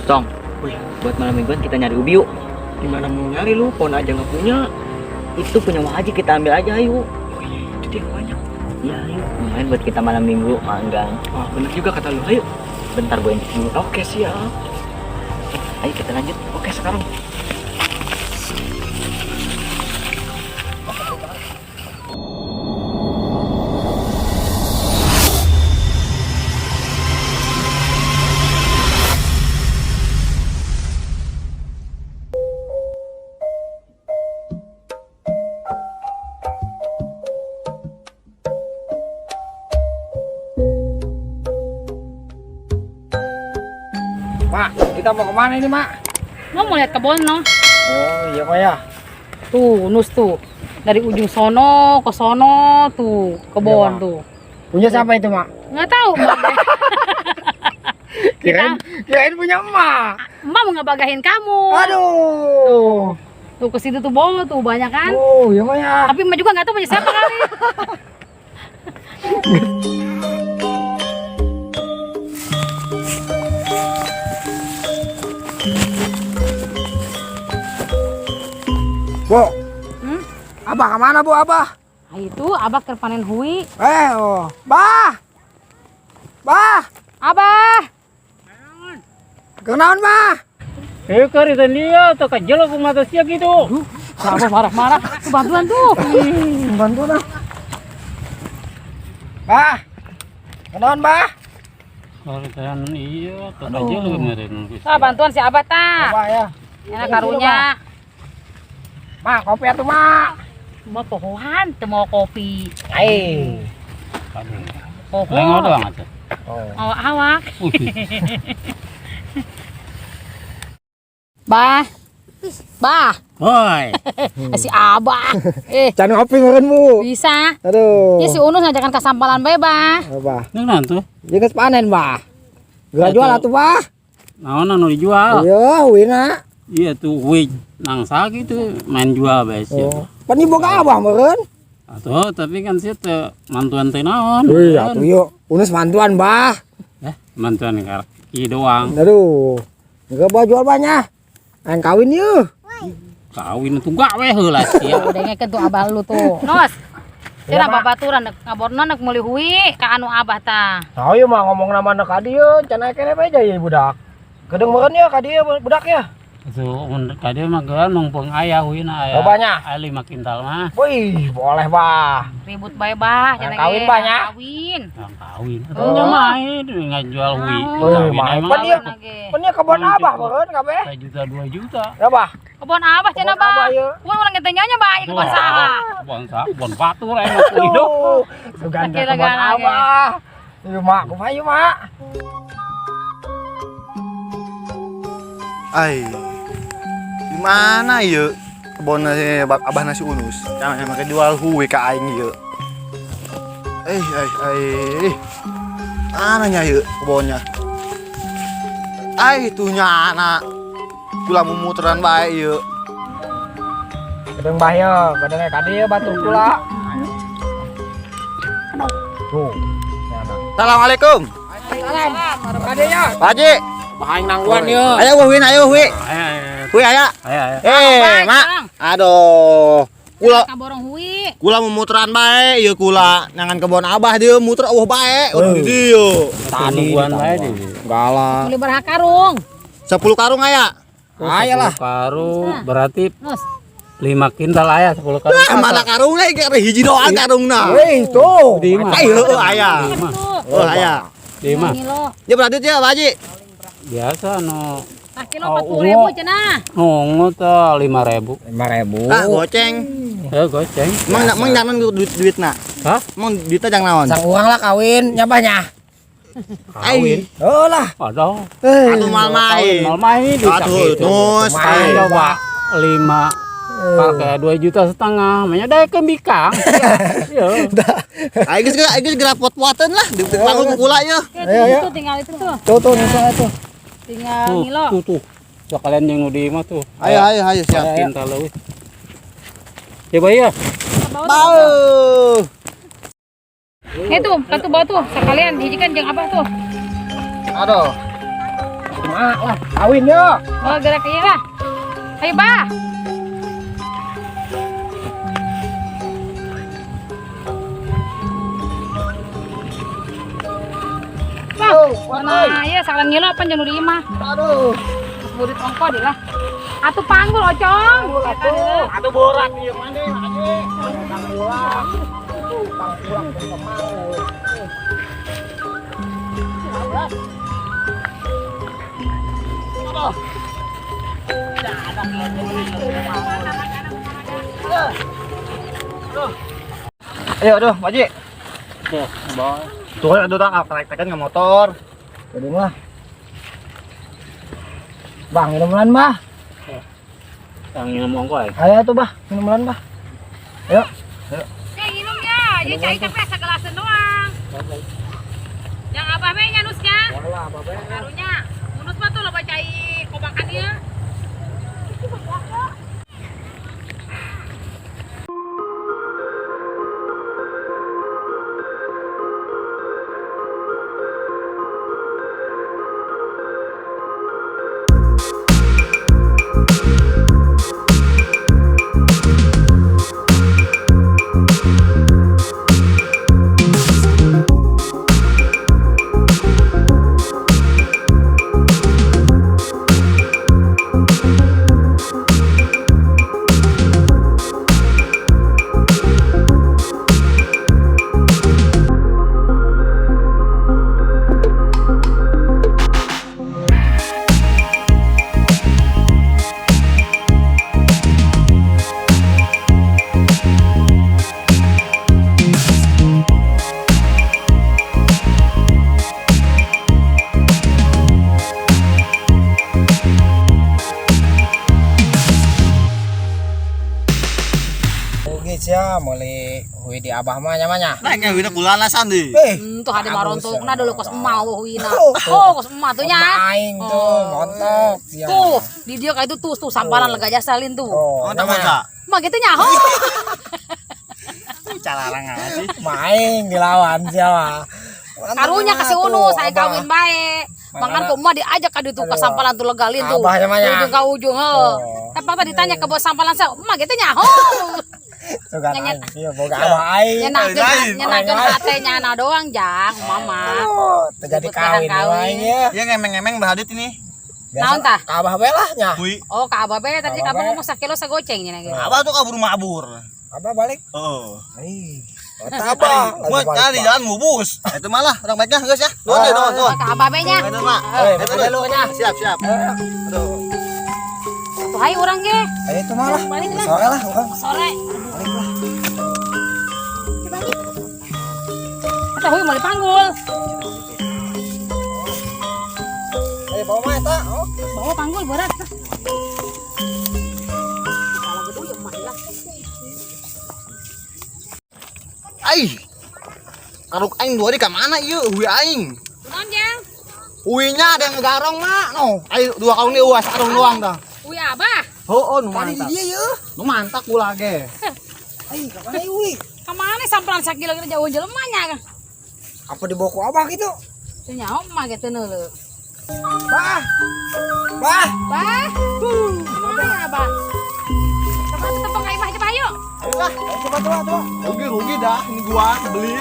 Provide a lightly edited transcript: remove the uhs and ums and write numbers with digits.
Song, Wih. Buat malam mingguan kita nyari ubi yuk. Gimana mau nyari lu? Pohon aja nggak punya. Itu punya Wah Haji, kita ambil aja ayo. Oh iya, itu dia banyak. Iya ayo. Lumayan buat kita malam minggu manggang. Wah, bener juga kata lu. Ayo. Bentar gue intip dulu. Oke, siap. Ayo kita lanjut. Oke, sekarang. Mak, kita mau kemana ini, Mak? Mau lihat kebun no? Oh iya, Mak ya. Tuh, Nus tuh. Dari ujung sono ke sono tuh, kebun Iya, Mak. tuh. Punya siapa itu, Mak? Nggak tahu. Mak. Kirain punya emak. Emak mau ngebagahin kamu. Aduh. Tuh ke situ tuh bawa tuh banyak kan. Oh, iya, Mak ya. Tapi emak juga nggak tahu punya siapa kali. Bu. Hmm? Abah kemana, Bu? Abah? Nah, itu abah terpanen hui. Oh. Bah. Bah. Abah. Kenaon, Bah? Kari dia tuh kejel aku mata sia gitu. Abah marah-marah. Tuh bantuan tuh. Bantu nah. Bah. Kenaon, Bah? Kari tan iya tuh kejel kemarin. Ah, bantuan si abah ta. Abah ya. Enak karunya. Mak, kopi atuh, Mak. Mau pohoan, teu mau kopi. Eh. Poho. Lengo doang aja. Oh. Oh, awak. Bah. Bah. Woi, Si abah. Jangan ngopi meureun, Bu. Bisa. Aduh. Ya si Unus ngajakan kasampalan bae, Bah. Bah. ini nanti. Jeung geus panen, Bah. Geura jual atuh, Bah. Naon anu dijual? Iya, wina. Iya tuh wih nangsa gitu main jual bae sih. Oh. Pan ieu boga abah meureun. Atuh tapi kan sih teu mantuan teh naon. Wih, atuh yuk. Unus mantuan, Bah. Mantuan kaki doang. Aduh. Enggak bah jual banyak. Aing kawin yeuh. Kawin tuh gawe heula sia. Udah ngeken tuh abah lu tuh. Nos. Cenah babaturan nek ngaborna nek meuli hui ka anu abah tah. Nah, ieu mah ngomong nama anak ka dieu, can aya keneh bae ja ieu budak. Gedeng meureun ya ka dieu budak ya. Tuh mun ka dieu mah geus nongpong aya huina aya. Oh, banyak? Aya 5 kintal mah. Wih, boleh bah. Ribut bae bah Yang cenah kawin ge, banyak. Kawin. Yang kawin. Oh. Atuh main nggak jual hui. Oh. Kawin Wih, emang Pan ieu, Kawin ge. pan ieu kebon Emang abah cukup. meureun kabeh. 1 juta 2 juta. Ya bah. Kebon abah cenah Kebon abah, bah. ieu. Kebon urang teh nyonya bah, ieu kebon saha. Kebon saha, kebon batur emang hidup. Aduh, sugan teh kebon Kira-kira ge. abah. Ieu mak, kumaha ieu mak? Ai. Di mana ieu kebon nasi abah nasi Unus? Jangan make jual huwe ka aing ieu. Eh. Mana nya ieu kebonnya? Ai tuh nya anak. Kula mumuteran bae ieu. Gedeng bah ye, gedeng ka dieu batur kula. Tuh. Nyana. Assalamualaikum. Salam. Ka dieu nya. Pak Haji. Aing nangguan ye. Ayo huin, ayo hui. Ayo, Hui aya. ayo, ayo. Mak. Aduh. Kula Kaborong hui. kula mumuteran bae ieu kula nyangan kebon abah dieu muter eueuh bae udah di dieu. Tadi Tungguan bae di. Galak. Beli berapa karung? 10 karung aya. Aya lah. 10 karung berarti Nus. 5 kintal aya 10 karung. Wah, mana karungna iki ada hiji doang karungna. Wih, tuh. Di mah. Ai heueuh aya. Di mah. Tuh. Oh aya. Di mah. Kilo. Ya berarti ya Pak Haji. Biasa no Tah kilo Oh, 40.000 cenah. nungu teh 5.000. 5.000. Ah, goceng. Goceng. Emang emang jangan duit duitna. Hah? Emang duitna jangan naon? Sang uang lah kawin nyabanya. Kawin. Oh lah. Aduh. Atuh mal main. Mal main duit Atuh, sakitu. nus. Main coba 5 pakai 2,5 juta, makanya deh bikang. Iya. Aing geus aing geus geura pot-potan lah di panggung kula ye. Oke, Ayo, tuh, tinggal itu tuh. Tuh tuh nyusul tuh. Tinggal Tuh, ngilo. tuh, tuh. Sekalian yang nu di mah tuh. Ayo ayo ayo siap. Kintal leuwih. Coba ya. Bawa tuh. Bau. Itu, kartu bawa tuh. Sekalian hiji kan jeung abah tuh. Aduh. Terima Mak lah, kawin yo. Oh, gerak ieu lah. Ayo, Bah. Bah, nah, iya salah ngilo apa jeung nu di imah. Aduh. Terus burit ongko deh lah. Atuh panggul ocong. Atuh, atuh borak ieu mandi Haji. Tanggulang. Tanggulang ke Ayo aduh, Haji. Oke, bawa. Tuh kan aduh tak trek-trekan nggak motor. Jadi lah. Bang, minuman bah. Yang minum ongko ya. Ayo tuh bah, minuman bah. Ayo. Ya minum ya, jadi cai tapi asa gelasan doang. Yang abah we nya nusnya. Karunya, unus mah tuh loba cai kobakan ieu. Oke sia, meuli hui di abah mah nya mah nya. Nah, nya huina kulana sandi. Eh, Tuh ada marontokna dulu kos emak huina. Oh. Oh, kos emak tuh nya. Aing tuh montok sia. Tuh, di dia kayak itu tuh tuh sampalan lega jasa lin tuh. Oh, Oh, tak masa. Mah gitu nyaho. Calarang aja sih. Maing dilawan sia mah. Karunya kasih unus, saya kawin bae. Makan kok emak diajak ka ditu ka sampalan tuh legalin tuh. Abah namanya. Ujung ka ujung heuh. Oh. Tapi tadi ditanya ke bos sampalan sa, emak gitu nyaho. Sugan aing sia boga abah aing. Nyenakeun nyenakeun hate nyana doang jang, mama. Aduh, terjadi kawin aing ya. Ya ngemeng-ngemeng berhadit ini. Naon tah? Ka abah bae lah nya. Hui. Oh, ka abah bae tadi Abah ka abah bae. ngomong sakilo sagoceng nya gitu. Abah tuh kabur mabur. Abah balik. Oh. Ih, kata abah. Mau cari jalan ngubus. Itu malah orang baiknya guys ya. Nuhun deh, nuhun, nuhun. Ka abah bae nya. Itu mak. Eh, Itu makan dulu nya. Siap, siap. Aduh. Tuh hayu urang ge. Ayo itu malah. Balik lah. Sore lah urang. Sore. Balik lah. Eta huy mau dipanggul. Eh, bawa mah eta. Oh. Bawa panggul berat. Kalau gitu ya emak lah. Ai. Karuk aing dua di ka mana ieu hui aing. Naon jang? Huinya ada yang ngegarong mak. No, ayo dua kaung ini uas sarung doang dah. Uy abah. Oh, nu Tadi mantap. di dia ye. Nu mantap kula ge. Aing ka mana hui? Kemana sampelan sakilo kita jauh jelemanya? Apa dibawa ku abah gitu? Teu nyaho mah gitu neuleu. Bah. Bah. Bah. Kemana ya abah? Coba tuh tepung ka imah coba ayo. Ayo lah. Ayo coba coba coba. Rugi rugi dah ini gua beli.